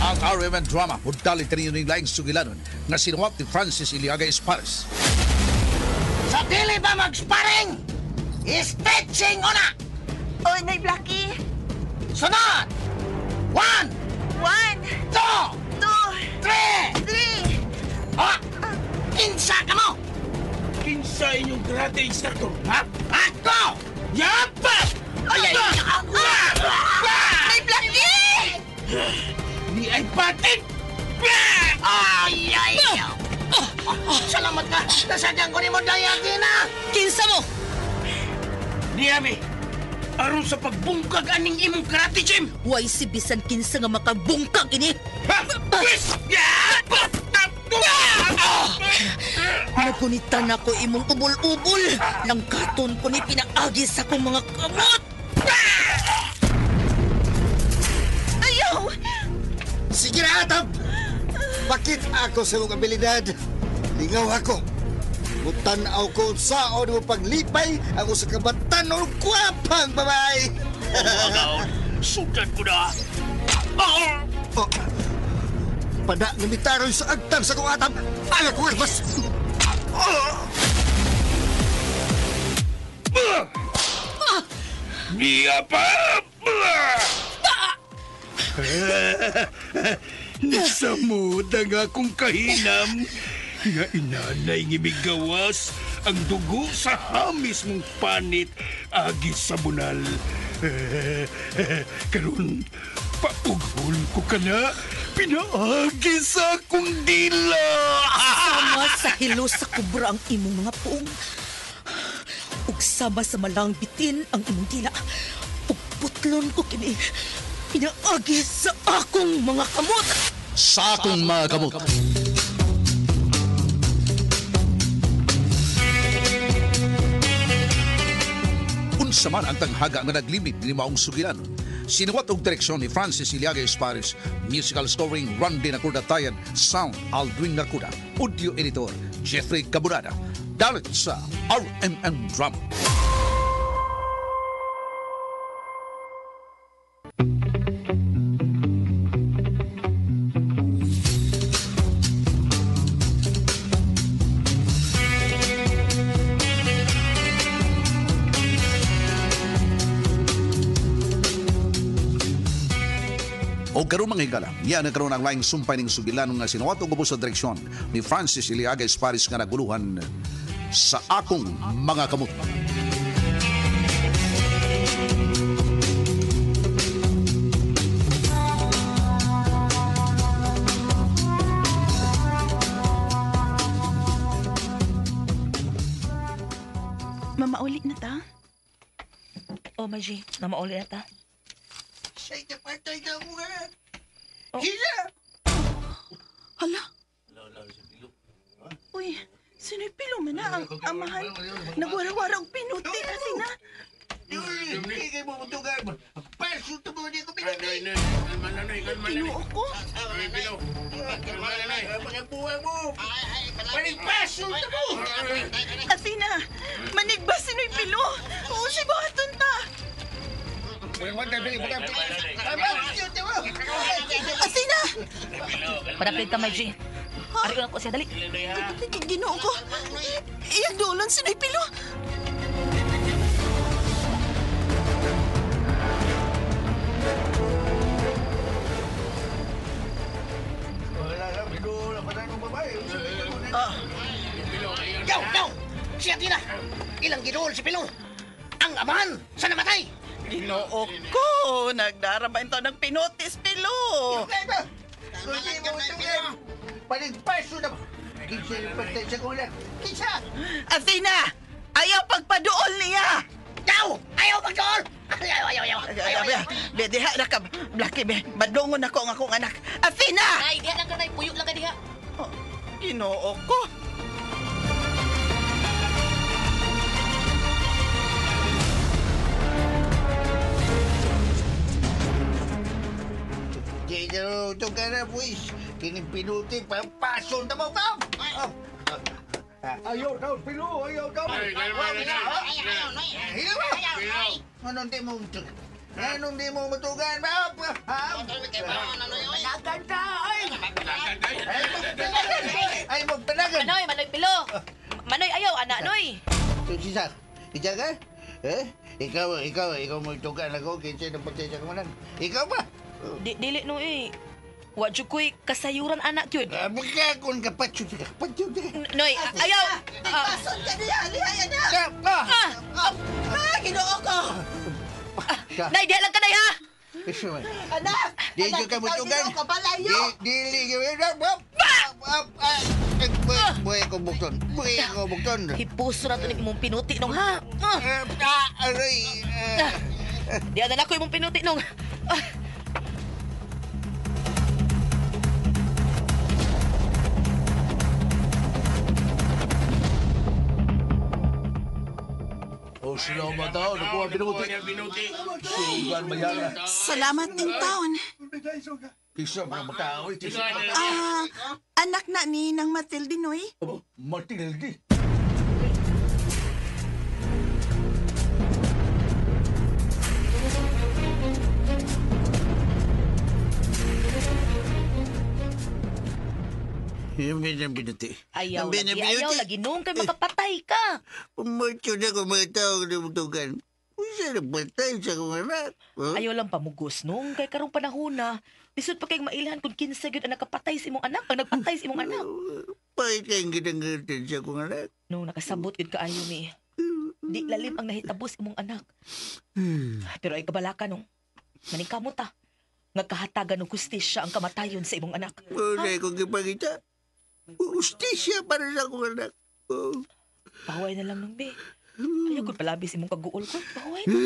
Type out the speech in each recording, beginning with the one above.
Ang RMN Drama mudali kaninyo ning laing sugilanon nga sinuwat ni Francis Iliaga Espares. Sa dili ba mag-sparring? Stretching una! Oy, Nay Blackie! Sunod! 1, 1, 2, 2, 3! 3! Oh! Kinsa ka mo? Kinsa inyong karate instructor, ha? Ako! Yapa! Ay, ay, Nay Blackie! Ni ay patit! Ay, ay! Salamat ka! Nasagyan ko ni mo dayagina! Kinsa mo? Niyami, aron sa pagbungkag aning imong karate gym! Way si bisan kinsa nga makabungkag ini. Ha? Pwes! Yapa! Nagunitan ako imong ubol-ubol. Langkaton ko ni pinaagi sa akong mga kamot. Ayaw! Sige na, Atab! Bakit ako sa imong abilidad? Lingaw ako. Mutanaw ko saon mo paglipay ang usa ka batanon gwapang babae. Agaw, sudan ko na! Oh, pada nga mitaroy sa agtang sa kong atab. Aga ko mas. Niya pa! Nasamod ang akong kahinam. Nga inanay ng gawas ang dugo sa hamis mong panit agi sa bunal. Karon, paughol ko ka na, pinaagi sa akong dila. Sama sa hilo sa kubra ang imong mga puong. Ug sama sa malang bitin ang imong dila. Ug putlon ko kini. Pinaagi sa akong mga kamot. Sa akong mga kamot. Unsa man ang tanghaga nga naglimit ni maong sugilanon. Sinuwat og direksyon ni Francis Iliaga Espares, musical scoring Randy Nakuda Tayan, sound Aldwin Nakuda, audio editor Jeffrey Caburada. Dalit sa RMN Drama. O karon mga higala, niya na karon ang laing sumpay ning sugilanon nga sinuwat og ubos sa direksyon ni Francis Iliaga Espares nga naguluhan sa akong mga kamot. Mamauli na ta? Oh, Maji, namauli na ta. Hila! Hala? Uy, sino'y pilo man na ang amahan? Nagwara-wara og pinuti, Athena. Hindi mo mutugan. Paso to mo di ko pinatay. Ginoo ko. Mga buhay mo. Paligpaso to mo. Athena, manigba sino'y pilo. Oo, si buhaton ta. Athena! Padaplit ta, Maji. Ari ko na ko siya, dali. Ginoo ko. Iyang dolon sino'y pilo. Yaw, yaw! Si Athena! Ilang ginuol si Pilo? Ang amahan sa namatay! Ginoo ko. Nagdaraba ito ng pinutis, pilo. Paligpaso na mo. Kinsa yung pantay sa kulang? Kinsa! Athena! Ayaw pagpaduol niya! Yaw! Ayaw magdool! Ayaw, ayaw, ayaw! Ayaw, ayaw! Be, diha na ka, Blackie, be. Badlongon ako ang akong anak. Athena! Ay, diha lang ka, nay. Puyo lang ka diha. Oh, Ginoo ko. Di na ito ka na, buwis. Kining pinuti, pampaso na mo, ma'am! Ayaw daw, Pilo! Ayaw daw! Ayaw mo! Anong di mo Anong di mo matugan, ma'am? Naganda! Manoy, ayaw, anak, Noy. Sisa, isa ka? Eh? Ikaw mo itugan ako kinsa nang patay sa kamanan. Ikaw ba? Dili, no, eh. Wa jud ko'y kasayuran, anak, yun. Magkakon ka, patsyo ka, patsyo ka. Noy, ayaw. Tigbason ka niya! Lihay, anak! Ah! Ah, Ginoo ko! Nay, diha lang ka, Nay, ha? Isa man. Anak! Di jud ka Anak, ikaw, mutugan. Ginoo ko, palayo! Dili ka. Buhay ko bukton. Buhay ko bukton. Hipuso na to ni imong pinuti nung, ha? Aray. Diha na lang ko imong pinuti nung. O sila ang tao, nakuha pinuti. Sugan mayara. Salamat in taon. Kisa mga matao, kisa. Anak na ni nang Matilde, Noy. Matilde. Yung binuti. Ayaw lagi, ayaw lagi nung kay makapatay ka. Mucho na ko mga tao na mutugan. Usa na patay sa akong anak. Ayaw lang pamugos nung kay karong panahon na. Lisod pa kayong mailhan kung kinsa gyud ang nakapatay sa imong anak, ang nagpatay sa imong anak. Pahit kayong ginangatan sa akong anak. No, nakasabot gyud kaayo mi. Di lalim ang nahitabos imong anak. Pero ay kabalaka nung. Maningkamot ta. Nagkahatagan og hustisya ang kamatayon sa imong anak. Wala kong gipangita. Hustisya para sa akong anak. Oh. Paway na lang nung be. Ayaw ko palabis imong kaguol ko. Paway na.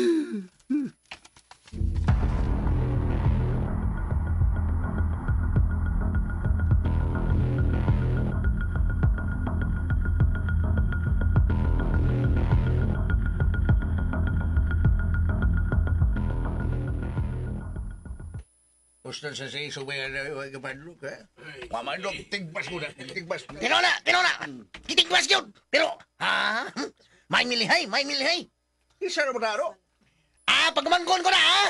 Gusto sa sa iso ba yan kapadlok, ha? Mamadlok, tigbas mo na, tigbas. Tinona, tinona! Kitigwas yun! Pero, ha? May milihay, may milihay. Isa na ba naro? Ah, pagmangkon ko na, ha?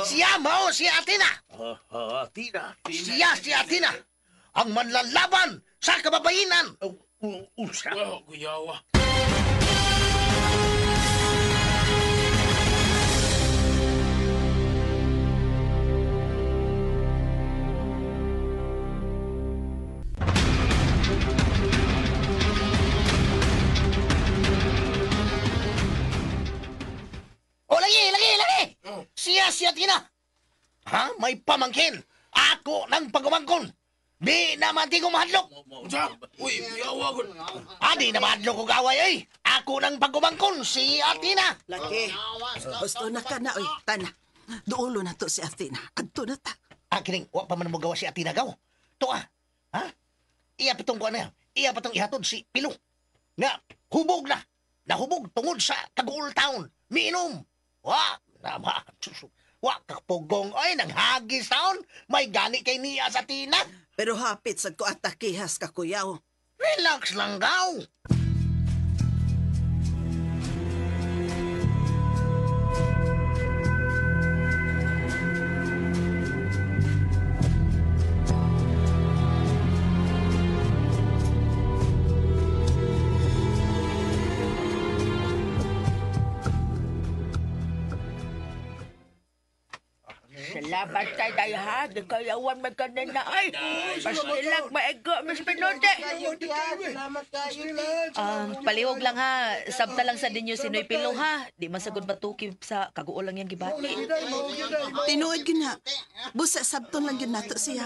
Siya mao, si Athena. Athena. Siya si Athena. Ang manlalaban sa kababayinan. Usa. Kuyawa. O, lagi, lagi, lagi! Siya si Athena. Ha? May pamangkin. Ako ng pagumangkon. Di naman di ko mahadlok. Unsa? Uy, kuyawa ko. Ah, di na mahadlok ko gaway, ay. Ako ng pagumangkon, si Athena. Laki. Gusto na ka na, oy. Tana. Duolo na to si Athena. Adto na ta. Ah, kining, wa pa man mo gawa si Athena gaw. To ah. Ha? Iya patong ko na. Iya patong ihatod si Pilo. Nga, hubog na. Nahubog tungod sa Kaguol Town. Miinom. Wa, nama. Wa, kapugong, ay, nanghagis taon. May gani kay niya sa Athena. Pero hapit sad ko atakihas ka, kuyaw. Relax lang gaw. Salamat kay day ha. Di kayawan man ka na ay. Pastilag maigo, Miss Pinote. Paliwag lang ha. Sabta lang sa dinyo si Noy Pilo ha. Di man sagod matukib sa kaguol lang yang gibati. Tinuod gyud na. Busa sabton lang gyud nato siya.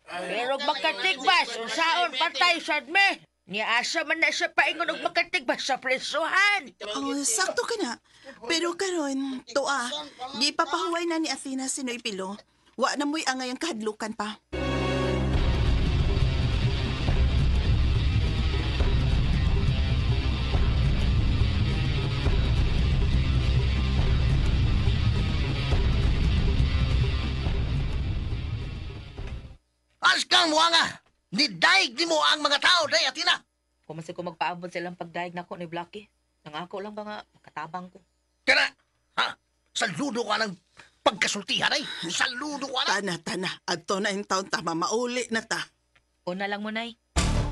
Pero makatigbas, unsaon patay sad me. Niasa man na siya paingon og makatigbas sa presohan. Oh, sakto ka na. Pero karon, tuwa, di papahuway na ni Athena si Noy Pilo. Wa na mo'y angay ang kahadlukan pa. Askang mo nga. Nidaig ni mo ang mga tao, day Athena. Kung man ko magpaabot silang pagdaig nako ni Blackie. Nangako lang ba nga makatabang ko. Kana, ha? Saludo ka ng pagkasultihan ay. Saludo ka na. Tana, tana. Adto na in taon ta, mamauli na ta. Una lang mo, Nay.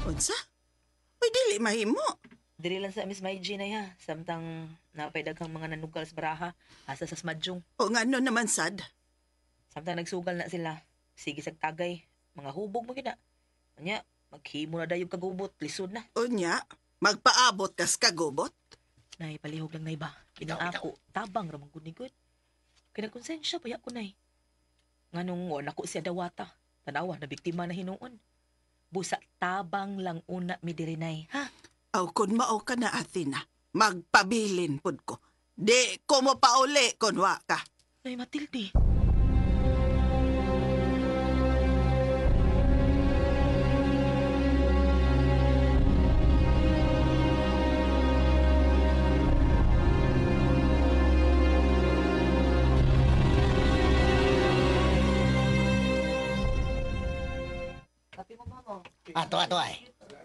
Unsa? Uy, dili mahimo. Diri lang sa Miss Maiji na ya. Samtang napay daghang mga nanugal sa baraha. Asa sa smadyong. O nga no naman sad. Samtang nagsugal na sila. Sige sag tagay. Mga hubog mo gina. Anya, maghimo na dayong kagubot. Lisod na. Unya, magpaabot kas kagubot. Nay, palihog lang nay ba? Kinang ako, tabang ramang gunigod. Kinagkonsensya pa ko nay. Nganong wala ko siya dawata. Tanawa na biktima na hinuon. Busa tabang lang una mi diri nay, ha? Aw kun mao ka na Athena, magpabilin pud ko. Di ko mo pauli kun wa ka. Nay Matilde. Ah, tuwa, tuwa eh.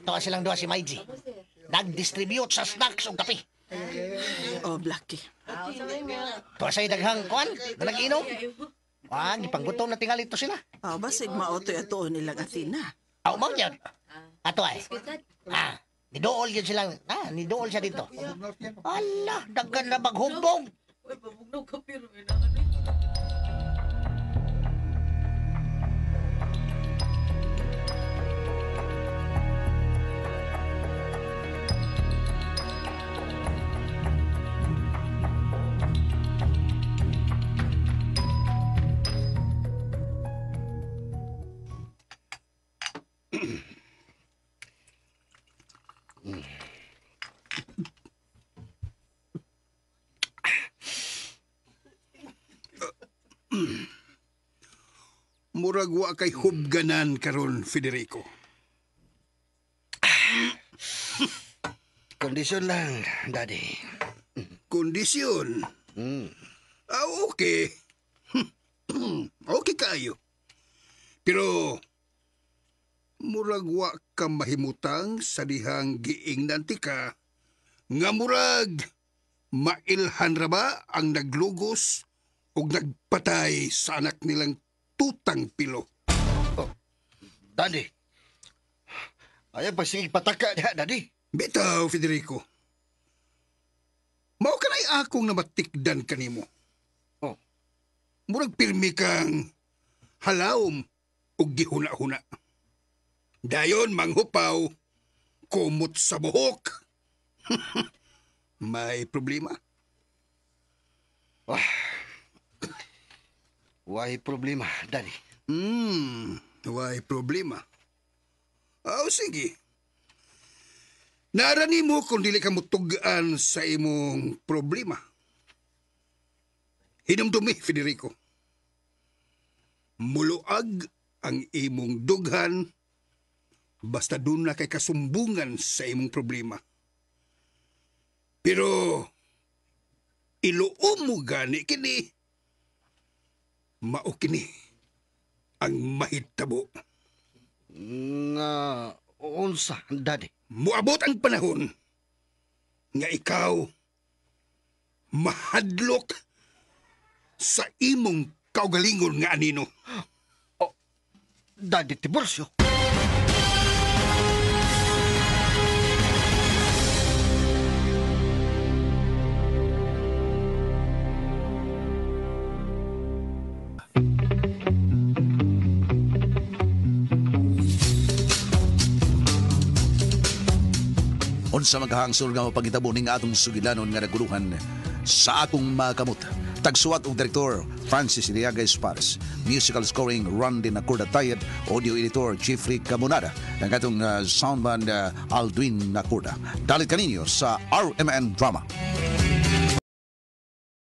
Tuwa silang duha si Maiji. Nag-distribute sa snacks og kape. Oh, Blackie. Tuwa sa'yo daghang kuan na nag-inom. Ah, gipanggutom na tingali to sila. Aw, basig mao to'y atuon nilang Athena. Aw, mao yun. Ato ay. Ah, nidool yun silang. Ah, nidool siya dito. Ala, daghan na maghubog. Murag wa kay hubganan karon, Federico. Kondisyon lang, Daddy. Kondisyon? Ah, okay. Okay kayo. Pero murag wa ka mahimutang sa dihang giingnan ti ka nga murag mailhan ra ba ang naglugos ug nagpatay sa anak nilang tutang pilo. Oh, Daddy. Ayaw pag sige pataka diha, Daddy. Bitaw, Federico. Mao ka na'y akong namatikdan kanimo. Oh. Murag pirmi kang halawom ug gihuna-huna. Dayon manghupaw, kumot sa buhok. May problema? Wah. Why problema, Daddy? Why problema? Oh, sige. Naarani mo kung dili ka mutugaan sa imong problema. Hinumdumi, Federico. Muluag ang imong dughan basta dun na kay kasumbungan sa imong problema. Pero iluom mo gani kini, mao kini ang mahitabo. Nga unsa, Daddy? Muabot ang panahon nga ikaw mahadlok sa imong kaugalingon nga anino. Oh, Daddy Tiburcio. Unsa maghahangsor nga mapagitabo ning atong sugilanon nga naguluhan sa akong makamot. Tagsuwat og direktor Francis Iliaga Espares, musical scoring Randy Nacorda Tayed, audio editor Jeffrey Camonada, ang atong soundman Aldwin Nacorda. Dalit kaninyo sa RMN Drama.